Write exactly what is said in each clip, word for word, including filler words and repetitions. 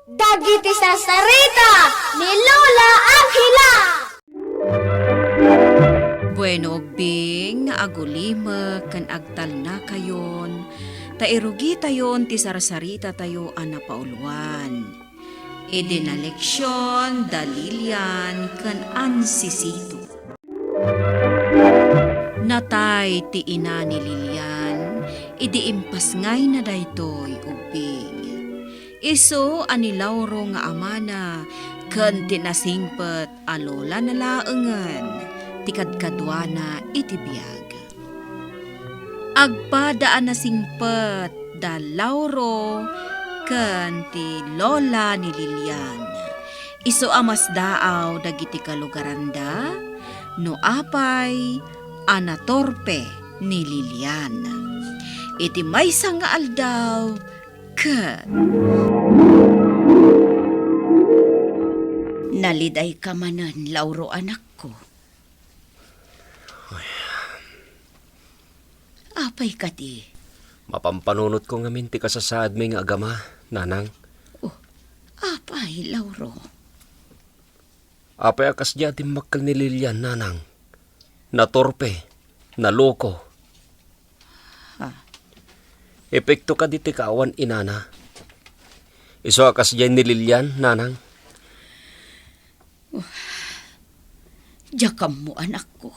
Dagiti sarsarita ni Lola Angela. Bueno, ubbing, agulimek ken agtalnakayon, ta irugitayon ti sarsaritatayo a napauluan. Idi naleksion da Lilian ken Ansisito. Natay ti ina ni Lilian idi impasngayna daytoy ubbing. Isu a ni Lauro nga amana ken ti nasingpet a lolana laengen ti kadkaduana iti biag. Agpada a nasingpet da Lauro ken ti lola ni Lilian. Isu a masdaaw dagiti kalugaranda no apay a natorpe ni Lilian. Iti maysa nga aldaw, ket nalidayka manen, Lauro, anakko. Apay kadi? Mapampanunotko ngamin ti kasasaadmi nga agama, nanang. Oh, apay, Lauro? Apay a kasdiay a dimmakkel ni Lilian, nanang? Natorpe, naloko. Ha? Epekto kadi ti kaawan inana. Isu a kasdiay ni Lilian, nanang. Diak ammo, anakko.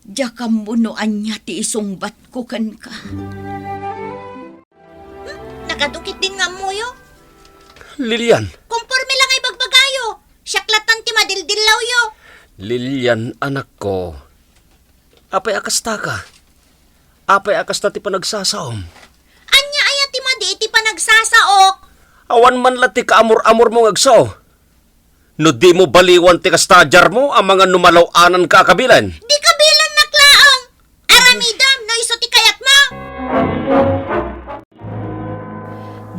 Diak ammo no ania ti isungbatko kenka. Hmm, nagadu ketdin nga ammoyo? Lilian. Komporme la nga ibagbagayo. Siak latta ti madildillawyo. Lilian, anakko. Apay a kastaka? Apay a kasta ti panagsasaom? Ania aya ti madi iti panagsasaok? Awan man la ti kaamur-amurmo nga agsao. No dimo baliwan ti kasta a diarmo, amangan no malaw-ananka a kabilen. Di kabilennak laeng. Aramidem no isu ti kayatmo.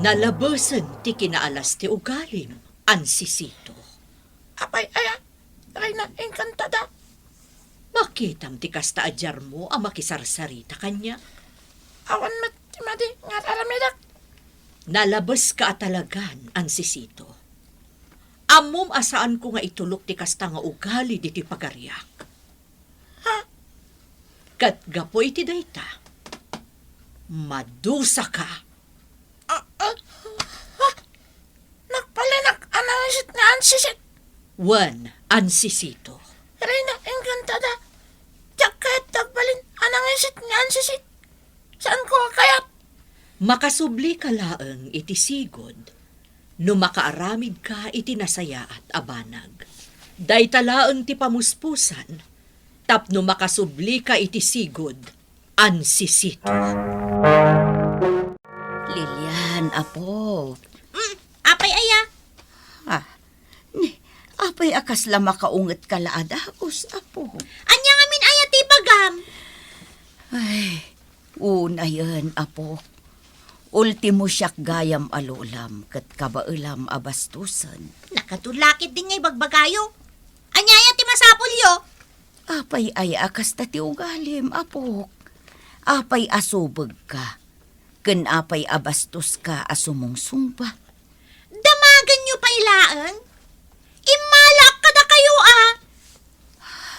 Nalabesen ti kinaalas ti ugalim, Ansisito. Apay aya, Reyna Encantada? Makitam ti kasta a diarmo a makisarsarita kaniak? Awan met ti madi nga ar-aramidek. Nalabeska a talagan, Ansisito. Ammom a saanko nga itulok ti kasta nga ugali ditoy pagariak. Ha? Ket gapu iti dayta, madusaka. Ah, ah, ah. Nagbalin a nangisit nga Ansisit. Wen, Ansisito. Reyna Encantada, diak kayat ti agbalin a nangisit nga Ansisit. Saanko a kayat. Makasublika laeng iti sigud no makaaramidka iti nasayaat a banag. Dayta laeng ti pamuspusan tapno makasublika iti sigud, Ansisito. Lilian, apo. Mm, apay aya? Ah, ni, apay a kasla makaungetka la a dagus, apo? Ania ngamin aya ti ibagam? Ay, unayen, apo. Ultimo siak gayam a lolam ket kabaelam a bastosen. Nagadu la ketdin nga ibagbagayo. Ania aya ti masapulyo? Apay aya a kasta ti ugalim, apok? Apay a subegka? Ken apay a bastoska a sumungsungbat? Damagenyo pay laeng? Immalaak kadakayo a.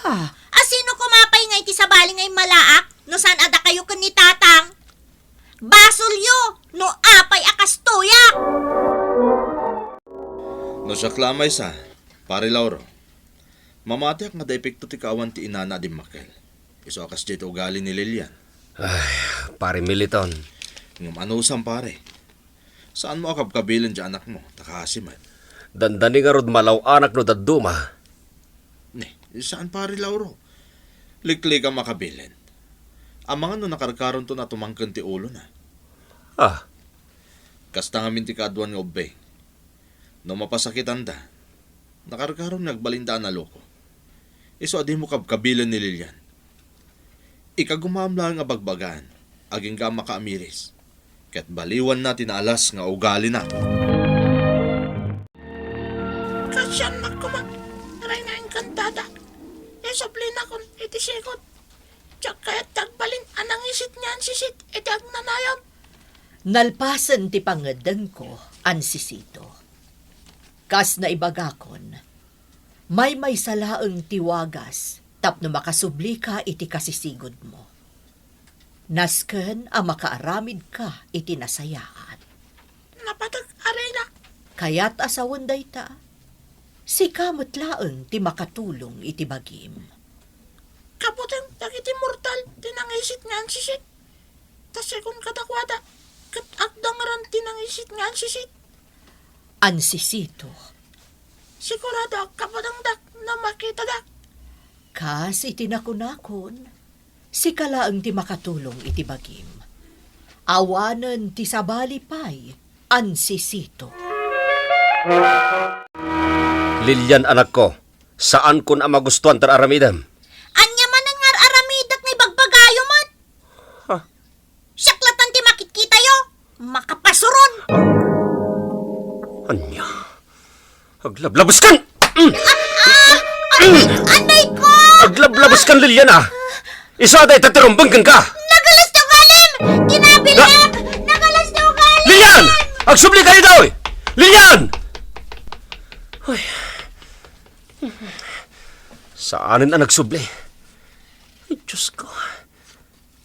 Ha? A sino koma pay nga iti sabali nga immalaak no saan a dakayo ken ni Tatang? Basolyo no apay a kastoyak! No siak la a maysa, Pare Lauro, mamatiak nga adda epekto ti kaawan ti inana a dimmakkel. Isu a kasdiay ti ugali ni Lilian. Ay, Pare Militon. Ngem anusam, pare. Saanmo a kabkabilen ti anakmo, ta kaasi met. Dandani ngarud malaw-anak no dadduma. Ni, saan, Pare Lauro. Liklikam a kabilen. Amangan no nakarkaronton a tumangken ti ulona. Ah. Kasta ngamin ti kaaduan nga ubbing. No mapasakitanda, nakarkaron nga agbalinda a naloko. Isu a dimo kabkabilen ni Lilian. Ikagumaam laeng a bagbagaan, agingga a makaamiris, ket baliwanna ti naalas nga ugalina. Kasiannak koma, Reyna Encantada, isublinakon iti sigud. Diak kayat ti agbalin a nangisit nga Ansisit iti agnanayon. Nalpasen ti pangeddengko, Ansisito. Kas naibagakon, maymaysa laeng ti wagas tapno makasublika iti kasisigudmo. Nasken a makaaramidka iti nasayaat. Napateg a reyna. Kayat a sawen dayta, sika met laeng ti makatulong iti bagim. Kabuteng dagiti mortal ti nangisit nga ansisit. Ta sigun kadakuada, ket agdangran ti nangisit nga ansisit. Ansisito. Sigurado a kabutengdak no makitada. Kas iti nakunakon, sika laeng ti makatulong iti bagim. Awanen ti sabali pay, ansisito. Lilian, anakko, saankon a magustuan ti ar-aramidem. Ania manen nga ar-aramidek nga ibagbagayo met? Ha? Siak latan ti makitkitayo. Makapasuron. Ania? Aglablabeskan! Mm. Ah, ah, ah, anay ko! Aglablabeskan, Lilian, a. Isu a dayta ti rumbeng kenka. Nagalas ti ugalim! Kinabilak! Na- Nagalas ti ugalim! Lilian! Agsubli kayo daw, eh! Lilian! Ay. Saanen a nagsubli. Ay, Diyos ko.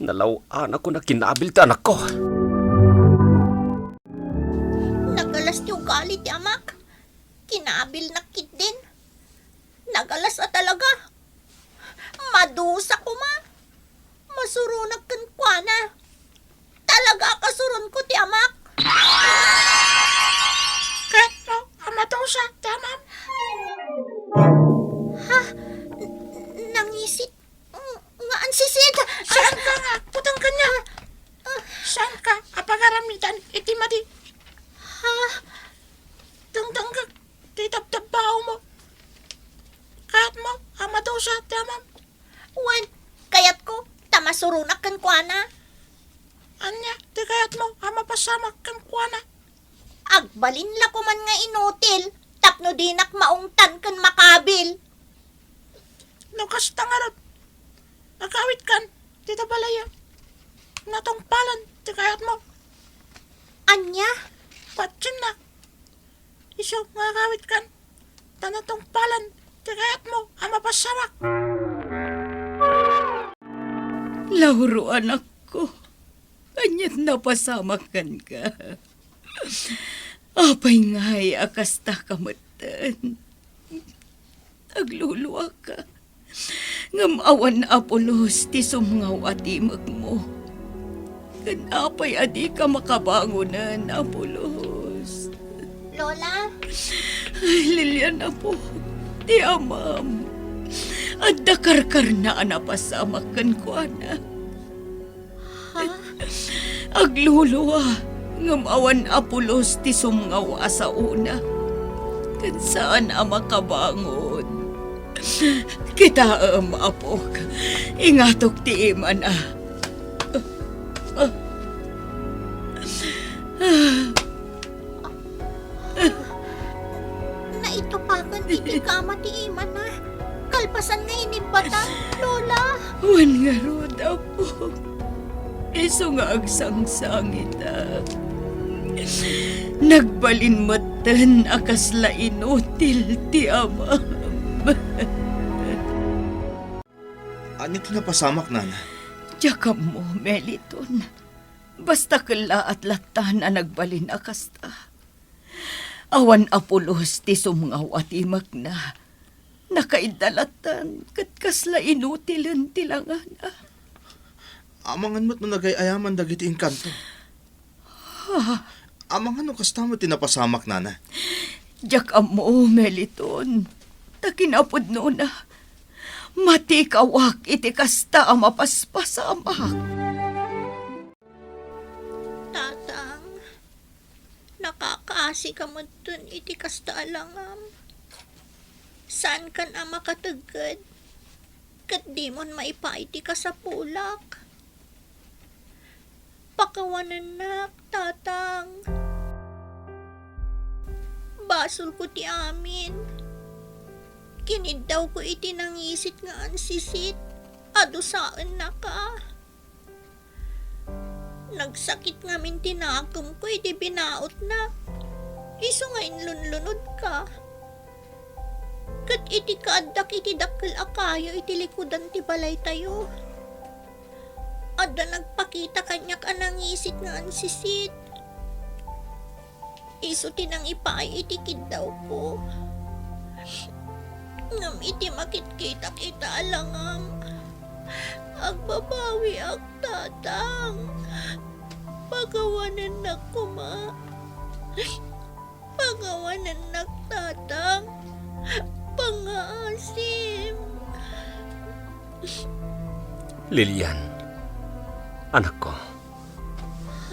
Nalaw-anakon a kinabil ti anakko. Nagalas ti ugali ti amak. Kinabilnak ketdin. Nagalas a talaga. Madusa koma. Masuronak kenkuana. Talaga a kasuronko ti amak. Kayatmo a madusa ti amam? Ha? N-, nangisit? Nga ansisit. Saanka nga agputang kaniak? Saanka a pagaramidan iti madi? Ha? Dangdanggak ti dabdabbaawmo. Kayatmo a madusa ti amam? Wen, kayatko, ta masuronak kenkuana. Ania ti kayatmo a mapasamak kenkuana? Agbalin la koman nga inutil tapno dinak maungtan ken makabil. No kasta ngarud, agawidkan dita balay a natungpalan ti kayatmo. Ania? Patiennak. Isu nga agawidkan, ta natungpalan ti kayatmo a mapasamak. Lauro, anakko, ania't napasamak kenka? Apay ngay a kastaka metten? Agluluaka. Ngem awan a pulos ti sumngaw a timekmo. Ken apay a dika makabangonen a pulos? Lola? Ay, Lilian, apo, ti amam. Adda karkarna a napasamak kenkuana. Ha? Aglulua, ngem awan a pulos ti sumngaw a saona. Ken saan a makabangon. Kitaem, apok, ingatok ti imana. Naitupaken iti kama ti imana. Kalpasan nga inibbatan, Lola. Wen ngarud, Apo. Isu nga agsangsangitak. Nagbalin metten a kasla inutil ti amam. Ania ti napasamak, Nana? Diak ammo, Meliton. Basta kellaat lattan a nagbalin a kasta. Awan a pulos ti sumngaw a timekna. Nakaidda lattan ket kasla inutilen ti langana. Amangan met no nagay-ayaman dagiti engkanto. Ah. Amangan no kasta met ti napasamak, Nana. Diak ammo, Meliton. Ta kinapudnona, matikawak iti kasta a mapaspasamak. Tatang, nakakaasika metten iti kasta a langam. Saankan a makategged, ket dimon maipaay ti kasapulak. Pakawanennak, Tatang. Basolko ti amin. Kiniddawko iti nangisit nga ansisit a dusaennaka. Nagsakit ngamin ti nakemko idi binaotnak. Isu nga inlunlunodka. Ket iti kaaddak iti dakkel a kayo iti likudan ti balaytayo, adda nagpakita kaniak a nangisit nga ansisit. Isu ti nangipaay iti kiddawko. Ngem iti makitkitak ita a langam, agbabawiak, Tatang. Pakawanennak koma. Pakawanennak, Tatang. Pangngaasim. Lilian, anakko.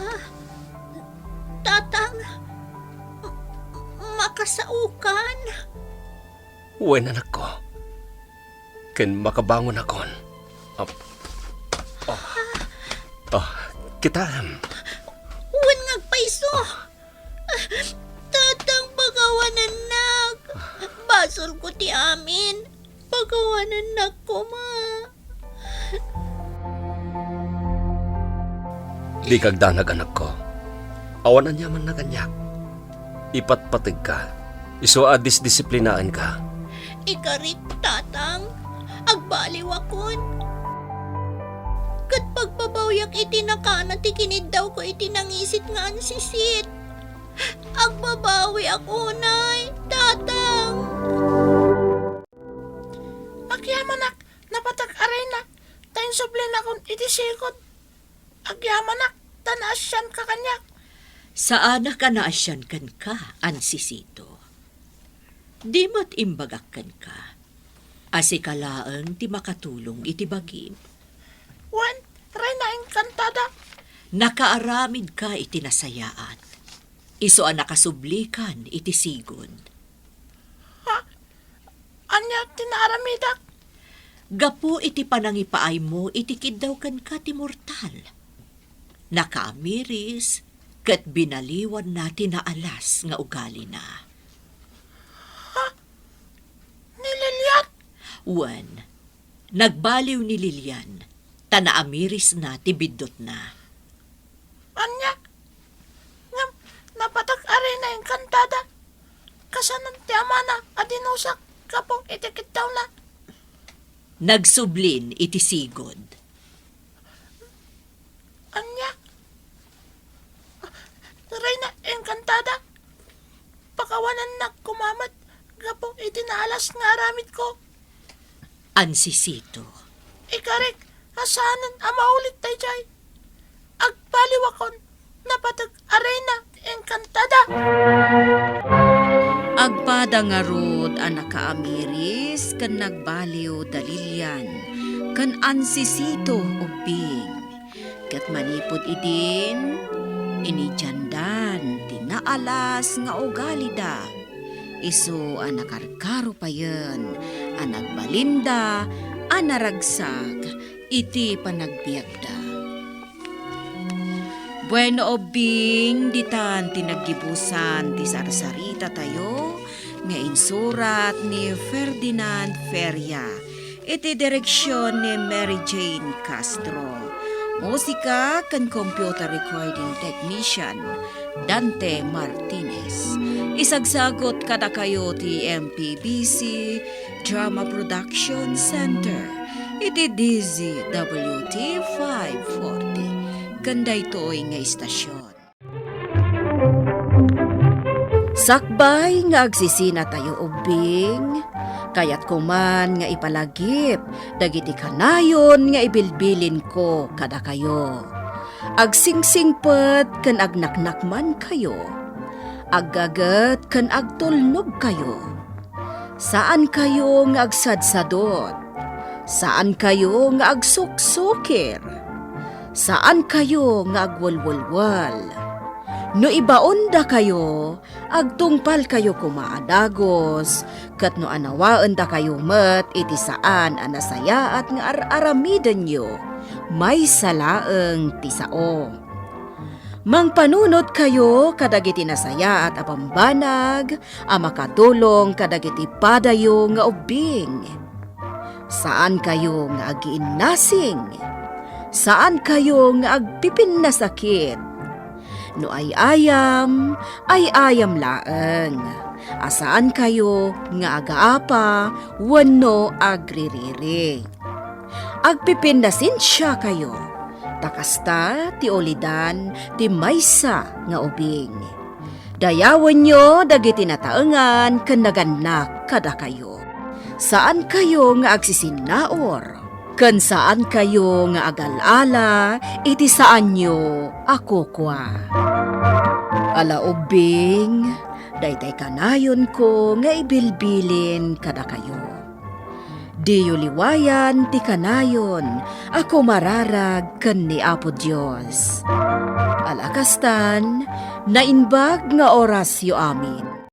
Ha? Tatang, m-, makasaokan? Wen, anakko. Ken makabangonakon. Ah, ah, ah, kitaem. Wen, nga agpayso. Tatang, pakawanennak. Basolko ti amin. Pakawanennak koma. Dika agdanag, anakko. Awan aniamanna kaniak. Ipatpategka. Isu a disdisiplinaenka. Ikarik, Tatang. Agbaliwakon. Ket pagbabawiak iti nakana ti kiniddawko iti nangisit nga ansisit. Agbabawiak unay, Tatang. Agyamanak, napateg a reyna, ta insublinakon iti sigud. Agyamanak, ta naasianka kaniak. Saanak a naasian kenka, Ansisito. Di met imbagak kenka a sika laeng ti makatulong iti bagim. Wen, Reyna Encantada. Nakaaramidka iti nasayaat. Isu a nakasublikan iti sigud. Ha? Ania ti naaramidak? Gapu iti panangipaaymo iti kiddaw kenka ti mortal. Nakaamiris ket binaliwanna ti naalas nga ugalina. Ha? Ni Lilian? Wen, nagbaliw ni Lilian, ta naamirisna ti biddutna. Ania? Ngem napateg a Reyna Encantada? Kasanon ti amana a dinusak gapu iti kiddawna? Nagsublin iti sigud. Ania? Reyna Encantada, pakawanennak koma met gapu iti naalas nga aramidko. Ansisito. Ikarik a saanen a maulit daydiay. Agbaliwakon, napateg a Reyna Encantada. Agpada ngarud a nakaamiris ken nagbaliw da Lilian ken Ansisito ubbing. Ket manipud idin, inidiandan ti naalas nga ugalida. Isu a nakarkaro payen a nagbalinda a naragsak iti panagbiagda. Bueno, ubbing, ditan ti naggibusan ti sarsaritatayo nga insurat ni Ferdinand Feria. Iti direksion ni Mary Jane Castro. Musika ken computer recording technician, Dante Martinez. Isagsagut kadakayo ti M P B C Drama Production Center iti D Z W T five forty. Ken daytoy nga istasion. Sakbay nga agsisinatayo ubbing, kayatko man nga ipalagip dagiti kanayon nga ibilbilinko kadakayo. Agsingsingpet ken agnaknakmankayo. Aggaget ken agtulnogkayo. Saankayo nga agsadsadot. Saankayo nga agsuksukir. Saankayo nga agwelwelwel. No ibaondakayo, agtungpalkayo koma a dagus, ket no anawaendakayo met iti saan a nasayaat nga ar-aramidenyo, maysa laeng ti sao. Mangpanunotkayo kadagiti nasayaat a bambanag a makatulong kadagiti padayo nga ubbing. Saankayo nga agiinnasing. Saankayo nga agpipinnasakit. No ay-ayam, ay-ayam laeng, a saankayo nga agaapa wenno agririri. Agpipinnasensiakayo, ta kasta ti ulidan ti maysa nga ubing. Dayawenyo dagiti nataengan ken nagannak kadakayo. Saankayo nga agsisinnaur, ken saankayo nga agal-ala iti saanyo a kukua. Ala ubbing, daytay kanayonko nga ibilbilin kadakayo. Diyo liwayan ti kanayon a kumararag ken ni Apo Dios. Ala kastan, naimbag nga orasyo amin.